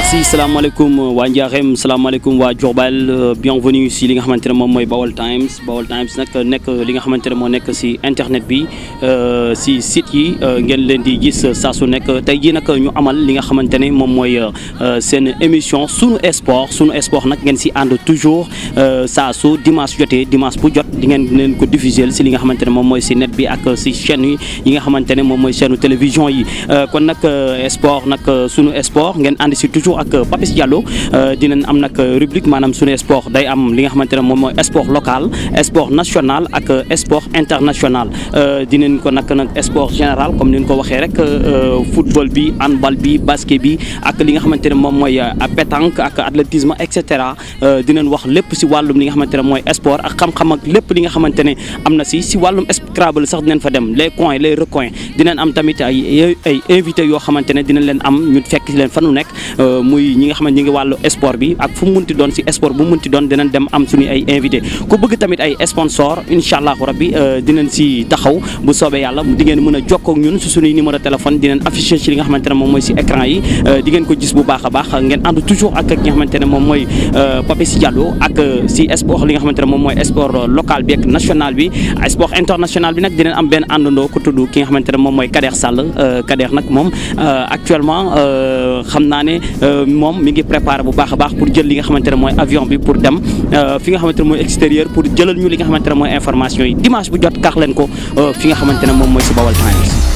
merci salaamaaleykum waa Ndiarème salaamaaleykum waa Diourbel bienvenue si li nga xamante ne moom mooy Baol Times nag nekk li nga xamante ne moo nekk si internet bi si site yi ngeen leen di gis saa su nekk tey jii nag ñu amal li nga xamante ne moom mooy seen émission sunu sport nag ngeen si ànd toujours saa su dimanche jotee dimanche bu jot di ngeen leen ko diffuser si li nga xamante ne moom mooy si net bi ak si chaîne yi nga xamante ne moom mooy chaîne télévision yi kon nag sport nag sunu sport ngeen ànd si toujours ak Papis Diallo dinañ am nag rubrique maanaam sunu sport day am li nga xamante ne moom mooy sport local sport national ak sport international dinañ ko nag sport général comme ni ñu ko waxee rek football bi handball bi basket bi ak li nga xamante ne moom mooy pétanque ak athlétisme et cetera dinañ wax lépp si wàllum li nga xamante ne mooy sport ak xam-xam ak lépp li nga xamante ne am na si wàllum Scrabble sax dinañ fa dem les coins les recoins dinañ am tamit ay invités yoo xamante ne dinañ leen am ñu fekk leen fa nu nekk. muy ñi nga xam ne ñi ngi wàllu sport bi ak fu mu munti doon si sport bu munti doon dinañ dem am suñu ay invité ku bëgg tamit ay sponsor incha allahu rabbi dinañ si taxaw bu soobee yàlla di ngeen mën a jokkoo ak ñun si suñuy numéro téléphone dinañ affiché ci li nga xamante ne moom mooy si écran yi di ngeen ko gis bu baax a baax ngeen ànd toujours ak ki nga xamante ne moom mooy Papis Diallo ak si sport li nga xamante ne moom mooy sport local bi ak national bi sport international bi nag dinañ am benn àndandoo ku tudd ki nga xamante ne moom mooy Kader Sall Kader nag moom actuellement xam naa ne moom mi ngi préparé bu baax a baax pour jël li nga xamante ne mooy avion bi pour dem fi nga xamante ne mooy extérieur pour jëlal ñu li nga xamante ne mooy information yi dimanche bu jot kaax leen ko fi nga xamante ne moom mooy si Baol Times